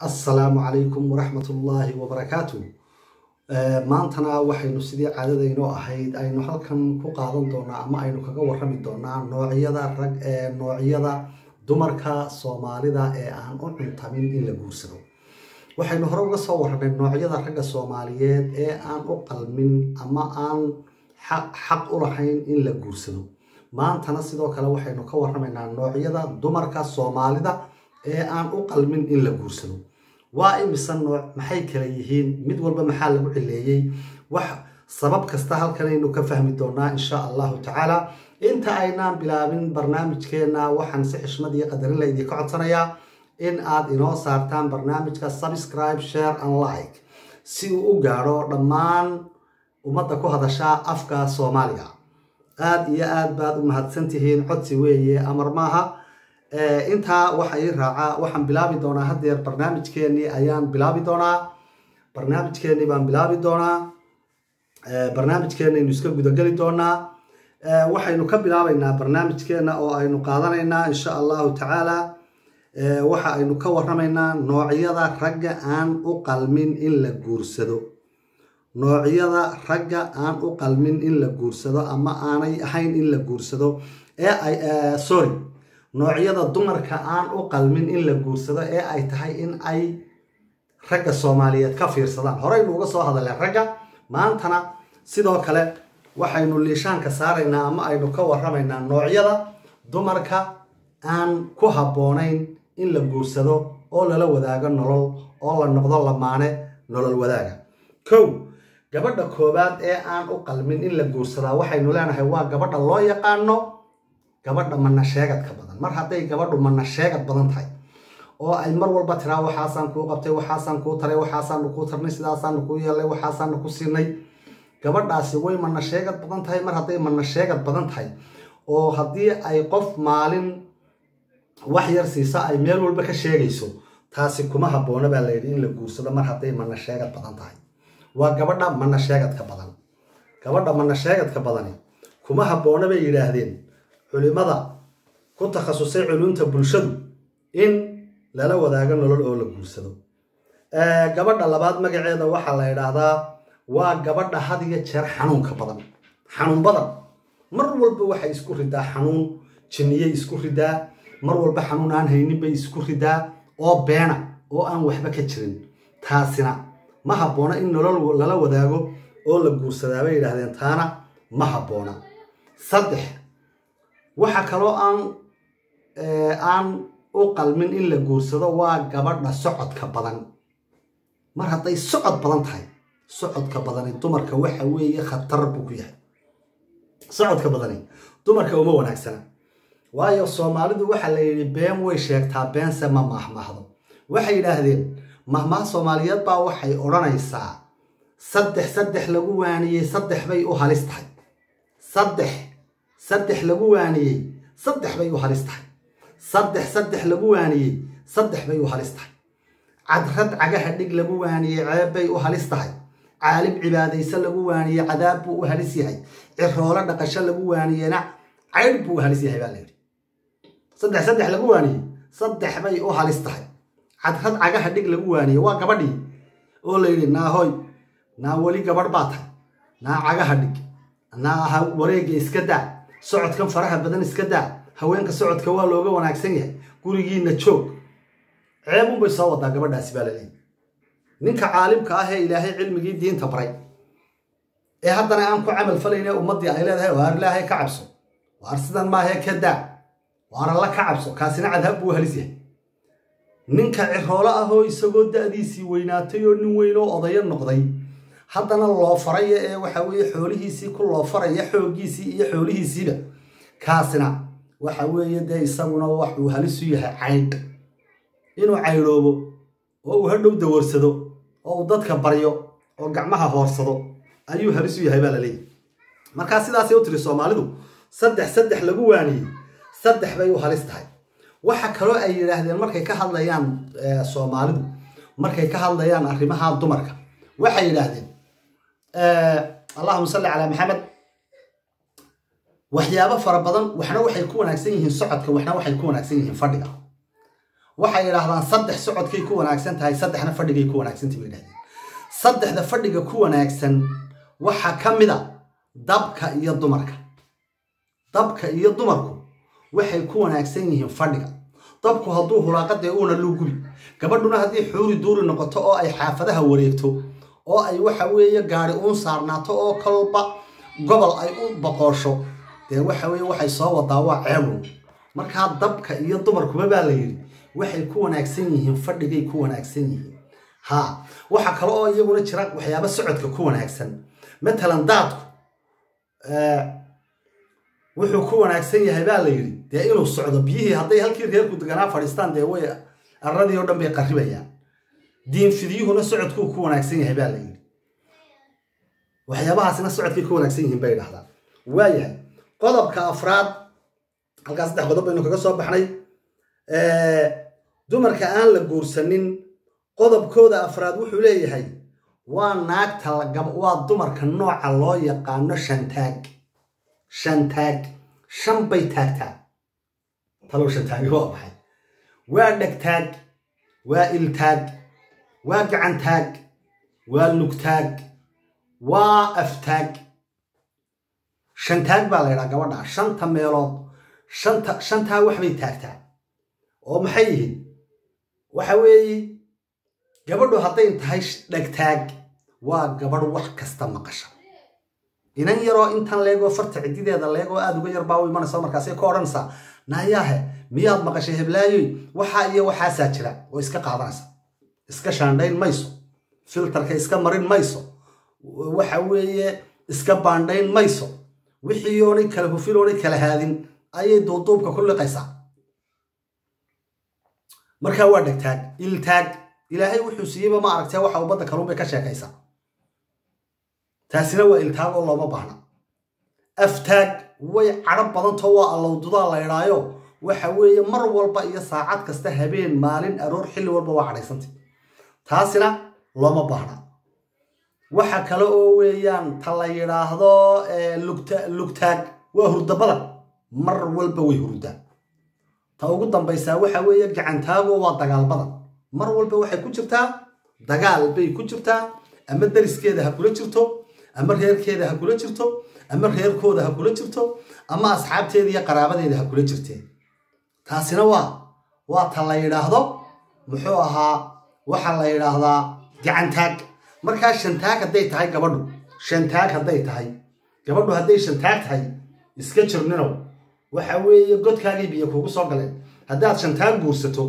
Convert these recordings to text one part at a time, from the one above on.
Assalaamu calaykum waraxmatullaahi wabarakaatu. Maantana waxaynu sidii caadadaynoo ahayd aynu halkan ku qaadan doonaa ama aynu kaga warrami doonaa noocyada rag ee noocyada dumarka Soomaalida ee aan u cuntamin in la guursado. Waxaynu hore uga soo warramay noocyada ragga Soomaaliyeed ee aan u qalmin ama aan xaq u lahayn in la guursado. Maantana sidoo kale waxaynu ka warramaynaa noocyada dumarka Soomaalida ee aan u qalmin in la guursado. Waa imise nooc? Maxay kala yihiin? Mid walba maxaa lagu cileeyey? Wax sabab kasta halkanaynu ka fahmi doonaa, insha Allahu tacaala. Inta aynaan bilaabin barnaamijkeenna, waxaan si xishmad iyo qadarin la idinka codsanayaa in aad inoo saartaan barnaamijka subscribe, share and like, si uu u gaadho dhammaan ummadda ku hadasha afka Soomaaliga. Aad iyo aad baad u mahadsantihiin. Codsi weeye, amar maaha. Intaa waxa ii raaca, waxaan bilaabi doonaa haddeer barnaamijkeenii ayaan bilaabi doonaa. Barnaamijkeenii baan bilaabi doonaa. Barnaamijkeenaynu iska gudageli doonaa. Waxaynu ka bilaabaynaa barnaamijkeenna oo aynu qaadanaynaa, insha Allahu tacaala, waxa aynu ka warramaynaa noocyada ragga aan u qalmin in la guursado, noocyada ragga aan u qalmin in la guursado ama aanay ahayn in la guursado ee ay, sorry, noocyada dumarka aan u qalmin in la guursado ee ay tahay in ay ragga Soomaaliyeed ka fiirsadaan. Horeynu uga soo hadalay ragga, maantana sidoo kale waxaynu liishaanka saaraynaa ama aynu ka warramaynaa noocyada dumarka aan ku habboonayn in la guursado oo lala wadaago nolol oo la noqdo lamaane nolol wadaaga. Kow, gabadha koowaad ee aan u qalmin in la guursadaa waxaynu leenahay waa gabadha loo yaqaano gabadha mana sheegadka badan. Mar hadday gabadhu mana sheegad badan tahay oo ay mar walba tiraa "Waxaasaan kuu qabtay, waxaasaan kuu taray, waxaasaanu kuu tarnay, sidaasaanu kuu yeelnay, waxaasaanu ku siinay," gabadhaasi way mana sheegad badan tahay. Mar hadday mana sheegad badan tahay oo haddii ay qof maalin wax yar siisa ay meel walba ka sheegayso, taasi kuma habboona baa layidhi in la guursado. Mar hadday mana sheegad badan tahay, waa gabadha mana sheegadka badan. Gabadha mana sheegadka badani kuma habboona bay yidhaahdeen culimada ku takhasusay culunta bulshadu in lala wadaago nolol oo la guursado. Gabadha labaad magaceeda waxaa la idhaahdaa waa gabadha had iyo jeer xanuunka badan, xanuun badan. Mar walba waxay isku ridaa xanuun, jinniyay isku ridaa. Mar walba xanuun aan haynin bay isku ridaa oo beena oo aan waxba ka jirin. Taasina ma habboona in nolol lala wadaago oo la guursadaa bay yidhaahdeen. Taana ma habboona. Saddex, waxa kaloo aan u qalmin in la guursado waa gabadha socodka badan. Mar hadday socod badan tahay, socodka badani dumarka waxa weeye khatar buu ku yahay. Socodka badani dumarka uma wanaagsana, waayo Soomaalidu waxaa la yidhi been way sheegtaa, beense ma mahmaahdo. Waxay yidhaahdeen, mahmaah Soomaaliyeed baa waxay odhanaysaa: "Saddex saddex lagu waaniyey saddex bay u halis tahay. Saddex saddex lagu waaniyey saddex bay u halis tahay. Saddex saddex lagu waaniyey saddex bay u halis tahay. Cadrad cagaha dhig lagu waaniyey ceeb bay u halis tahay. Caalim cibaadayse lagu waaniyey cadaab buu u halis yahay. Ciroolo dhaqasho lagu waaniyena caydh buu u halis yahay," baa la yidhi. Saddex saddex lagu waaniyey saddex bay u halis tahay. Cadrad cagaha dhig lagu waaniyey waa gabadhii oo la yidhi "Naa hoy, naa weli gabadh baa tahay, naa cagaha dhig, naa wareegga iska daa, socodkan faraha badan iska daa, haweenka socodka waa looga wanaagsan yahay, gurigiina joog." Ceebunbay soo wadaa gabadhaasi baa laleeyahy. Ninka caalimka ah ee Ilaahay cilmigii diinta baray ee haddana aan ku camal falayne, ummaddii ay leedahay "Waar Ilaahay ka cabso, waar sidan maahee ka daa, waar Alla ka cabso," kaasina cadaab buu halis yahay. Ninka ciroolo ah oo isagoo da'diisii weynaatay oo nin weyn oo odayo noqday haddana loofaraya ee waxa weeye xoolihiisii ku loofaraya, xooggiisii iyo xoolihiisiiba, kaasina waxa weeye dee isaguna waxuu halis u yahay caydh, inuu caydhoobo oo uu hadhow dawarsado oo uu dadka baryo oo gacmaha hoorsado ayuu halis u yahay baa laleeyahy. Markaa sidaasay u tiri Soomaalidu: "Saddex saddex lagu waaniyey saddex bay u halis tahay." Waxa kaloo ay yidhaahdeen markay ka hadlayaan Soomaalidu, markay ka hadlayaan arrimaha dumarka, waxay yidhaahdeen, allahuma salli calaa Maxamed, waxyaabo fara badan waxna waxay ku wanaagsan yihiin socodka, waxna waxay ku wanaagsan yihiin fadhiga. Waxay yidhaahdaan 3 socodkay ku wanaagsan tahay, 3na fadhigay ku wanaagsantahay bay yidhahdeen. 3da fadhiga ku wanaagsan waxaa ka mid a dabka iyo dumarka. Dabka iyo dumarku waxay ku wanaagsan yihiin fadhiga. Dabku hadduu hulaaqadee uuna luu gubi, gabadhuna haddii xuuri duuri noqoto oo ay xaafadaha wareegto oo ay waxa weeye gaari uun saarnaato oo kolba gobol ay u boqoosho, dee waxa weeye waxay soo wadaa waa ceebun. Markaa dabka iyo dumarkuba baa la yidhi waxay ku wanaagsan yihiin fadhigay ku wanaagsan yihiin. Haa, waxa kale oo iyaguna jira waxyaabo socodka ku wanaagsan. Matalan daadku wuxuu ku wanaagsan yahay baa la yidhi dee inuu socdo. Biyihii hadday halkii reerku deganaa fadhiistaan dee way arradii oo dhan bay qarribayaan. Diinfidiyuhuna socodkuu ku wanaagsan yahay baa la yidhi. Waxyaabahaasina socodkay ku wanaagsan yihiin bay idhahdaan. Waayahay, qodobka afraad, halkaas 3 qodob baynu kaga soo baxnay. Dumarka aan la guursanin qodobkooda afraad wuxuu leeyahay waa naagta waa dumarka nooca loo yaqaano shantaag. Shantaag, 5 bay taagtaa. Talow shantaagi waa maxay? Waa dhegtaag, waa iltaag, waa gacantaag, waa lugtaag, waa aftaag. Shantaag baa la yidhaha gabadha. 5 meelood, 5taa wax bay taagtaa. Oo maxay yihiin? Waxa weeye gabadhu hadday tahay dhegtaag waa gabadh wax kasta maqasha. Inan yaroo intan leegoo farta cidideeda leegoo aada uga yar baa u imanaysa, markaasay ka odhanaysaa naayaahe miyaad maqashay heblaayoy, waxaa iyo waxaasaa jira. Oo iska qaadanaysa, iska shaandhayn mayso, filtarka iska marin mayso, waxa weeye iska baandhayn mayso, wixii oonay kala hufin oonay kala haadin ayay duuduubka ku liqaysaa. Markaa waa dhegtaag. Iltaag, ilaahay wuxuu siiyeyba ma aragtee, waxa ubadda kaluun bay ka sheekaysaa. Taasina waa iltaag oo looma baahna. Aftaag, way cadho badantoo waa allowdudaa la idhaayo. Waxa weeye mar walba iyo saacad kasta, habeen, maalin, aroor, xilli walba waa cadhaysantay. Taasina looma baahna. Waxa kale oo weeyaan ta la yidhaahdo lugtaag, waa hurdo badan, mar walba way hurdaa. Ta ugu dambaysaa waxa weeye gacantaago, waa dagaal badan, mar walba waxay ku jirtaa dagaal bay ku jirtaa. Ama dariskeeda ha kula jirto, ama reerkeeda ha kula jirto, ama reerkooda ha kula jirto, ama asxaabteeda iyo qaraabadeeda ha kula jirtee. Taasina waa ta la yidhaahdo muxuu ahaa, waxaa la yidhaahdaa gacantaag. Markaa shantaag hadday tahay gabadhu, shantaag hadday tahay gabadhu, hadday shantaag tahay iska jirninow, waxa weeye godkaagay biyo kugu soo galeen. Haddaad shantaag guursato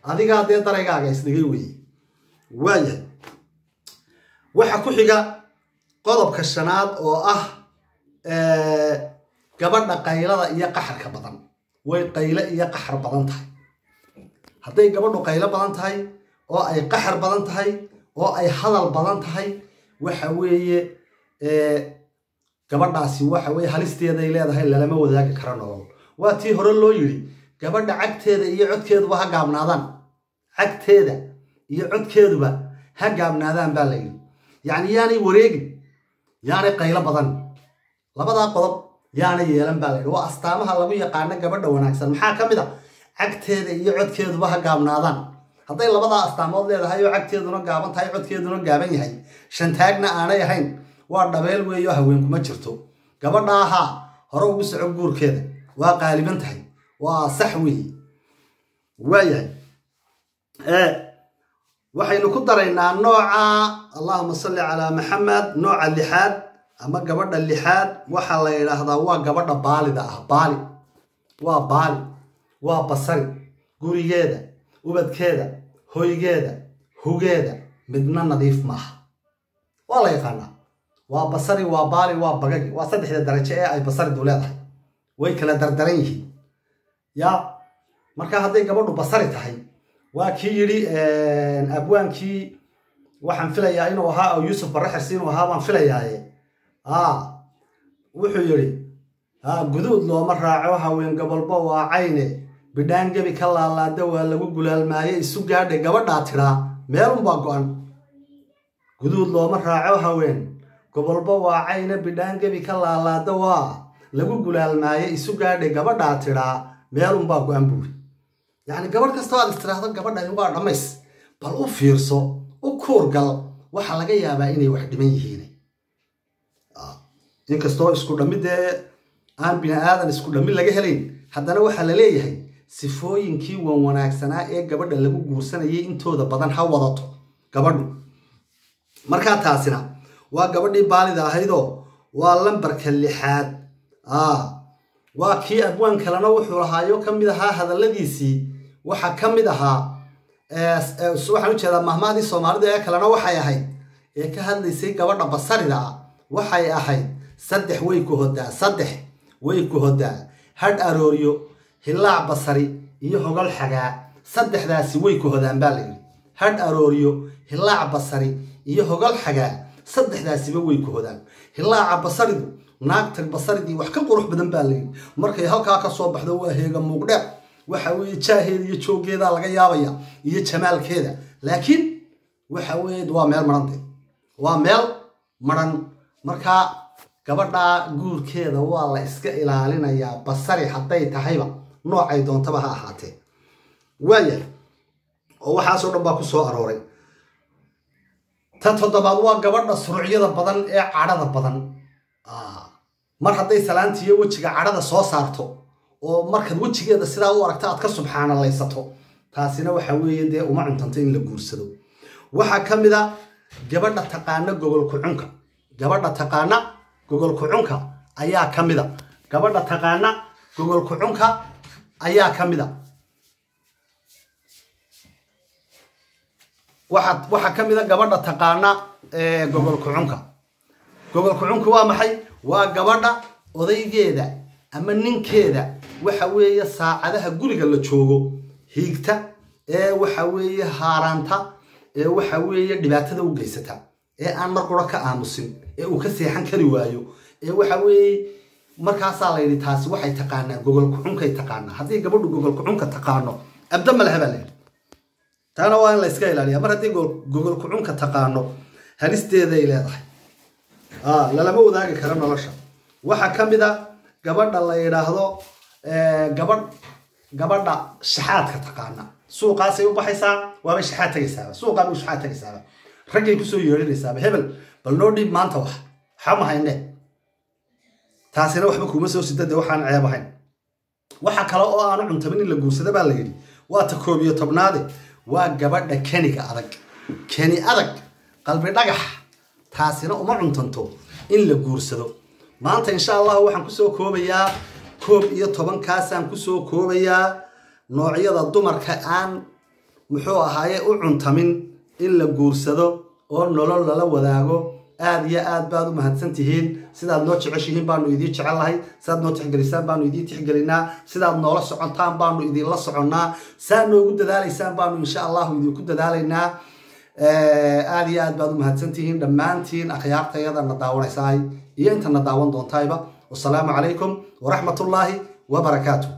adigaa dee daraygaaga isdhigay weeye. Waayahay, waxa ku xiga qodobka shanaad oo ah gabadha qaylada iyo qaxarka badan. Way qayle iyo qaxar badan tahay. Hadday gabadhu qaylo badan tahay oo ay qaxar badan tahay oo ay hadal badan tahay, waxa weeye gabadhaasi waxa weye halisteeday leedahay, lalama wadaagi karo nolol. Waa tii hore loo yidhi gabadha cagteeda iyo codkeeduba ha gaabnaadaan, cagteeda iyo codkeeduba ha gaabnaadaan baa la yidhi. Yacni yaanay wareegin, yaanay qaylo badan, labadaa qodob yaanay yeelan baa la yidhi. Waa astaamaha lagu yaqaano gabadha wanaagsan. Maxaa ka mid a? Cagteeda iyo codkeeduba ha gaabnaadaan. Hadday labadaa astaamood leedahay oo cagteeduna gaaban tahay, codkeeduna gaaban yahay, shantaagna aanay ahayn, waa dhabeel weeyo, haweenkuma jirto. Gabadha ahaa hore ugu soco guurkeeda, waa qaaliban tahay, waa sax weeye. Waayahay, waxaynu ku daraynaa nooca, allahuma salli calaa Maxamed, nooca lixaad ama gabadha lixaad waxaa la yidhaahdaa waa gabadha baalida ah. Baali waa baali, waa basari. Gurigeeda, ubadkeeda, hoygeeda, hugeeda midna nadiif maaha. Waa la yaqaanaa, waa basari, waa baali, waa bagagi. Waa saddexda darajo ee ay basaridu leedahay, way kala dardaran yihiin. Ya marka hadday gabadhu basari tahay, waa kii yidhi abwaankii, waxaan filayaa inuu ahaa oo Yuusuf Barre Xirsi inuu ahaa baan filayaaye, wuxuu yidhi guduud looma raaco haween gobolba waa cayne, bidhaan gebi ka laalaada waa lagu gulaalmaaye, isu gaadhe gabadhaa tidhaa meelunbaa go'an. Guduud looma raaco haween gobolba waa cayne, bidhaan gebi ka laalaada waa lagu gulaalmaaye, isu gaadhe gabadhaa tidhaa meelunbaa go'an buuri. Yacni gabadh kastoo aad istiraahdo gabadhani waa dhammays, bal u fiirso, u kuurgal, waxaa laga yaabaa inay wax dhiman yihiin. Inkastoo isku dhammidee aan bini aadan isku dhammin laga helayn, haddana waxaa la leeyahay sifooyinkii wan wanaagsanaa ee gabadha lagu guursanayay intooda badan ha wadato gabadhu. Markaa taasina waa gabadhii baalida ahaydoo waa lambarka 6aad. Waa kii abwaan kalena wuxuu lahaayo ka mid ahaa hadalladiisii, waxaa ka mid ahaa, waxaan ujeedaa mahmahdii Soomaalida ee kalena waxay ahayd ee ka hadlaysay gabadha basarida ah, waxay ahayd: saddex way ku hodaa, saddex way ku hodaa, hadh arooryo, hilaac basari iyo hogol xagaa. Saddexdaasi way ku hodaan baa la yidhi. Hadh arooryo, hilaac basari iyo hogol xagaa, saddexdaasiba way ku hodaan. Hilaaca basaridu, naagta basaridii wax ka qurux badan baa layidhi markay halkaa ka soo baxdo waa heega muuqdheer, waxa weeye jaaheeda iyo jooggeedaa laga yaabaya iyo jamaalkeeda, laakiin waxa weeye waa meel marante, waa meel maran. Markaa gabadhaa guurkeeda waa la iska ilaalinayaa, basari hadday tahayba, noocay doontaba ha ahaatee. Waayahay, oo waxaasoo dhan baa ku soo arooray. Ta 7aad waa gabadha surucyada badan ee cadhada badan. Mar hadday salaantiiyo wejiga cadhada soo saarto oo markaad wejigeeda sidaa u aragto aad ka subxaanalaysato, taasina waxa weeye dee uma cuntanto in la guursado. Waxaa ka mid a gabadha taqaana gogol kucunka. Gabadha taqaana gogol kucunka ayaa ka mid a. Gabadha taqaana gogol kucunka ayaa ka mid a. Waxaa ka mid a gabadha taqaana gogol kucunka. Gogol kucunka waa maxay? Waa gabadha odaygeeda ama ninkeeda waxa weeye saacadaha guriga la joogo hiigta ee waxa weeye haaraanta ee waxa weeye dhibaatada u geysata ee aan mar qura ka aamusin ee uu ka seexan kari waayo ee waxa weeye. Markaasaa la yidhi taasi waxay taqaanaa gogol kucunkay taqaanaa. Haddii gabadhu gogol kucunka taqaano, abda ma laha baa la yidhi. Taana waa in la iska ilaaliya. Mar haddii gogol kucunka taqaano, halisteeday leedahay, lalama wadaagi kara nolosha. Waxaa ka mid a gabadha la yidhaahdo gabadh gabadha shaxaadka taqaana. Suuqaasay u baxaysaa, waabay shaxaad tegaysaaba, suuqaa bay shaxaad tegaysaaba, raggay kusoo yeedhinaysaaba: "Hebel, bal noo dhiib maanta, wax waxa ma hayne." Taasina waxba kuuma soo sida, dee waxaan ceeb ahayn. Waxa kale oo aanu cuntamin in la guursada baa la yidhi, waa ta 11aade, waa gabadha keniga adag, keni adag, qalbi dhagax. Taasina uma cuntanto in la guursado. Maanta insha Allah waxaan kusoo koobayaa 11kaasaan kusoo koobayaa noocyada dumarka aan muxuu ahaaye u cuntamin in la guursado oo nolol lala wadaago. Aad iyo aad baad u mahadsan tihiin. Sidaad noo jeceshihiin baanu idiin jecellahay, sidaad noo tixgelisaan baanu idiin tixgelinaa, sidaad noola socontaan baanu idinla soconnaa, saa noogu dadaalaysaan baanu insha Allahu idinku dadaalaynaa. Aad iyo aad baad u mahadsan tihiin dhammaantiin akhyaartayada na daawanaysaay iyo inta na daawan doontayba. Wasalaamu calaykum waraxmatullaahi wabarakaatu.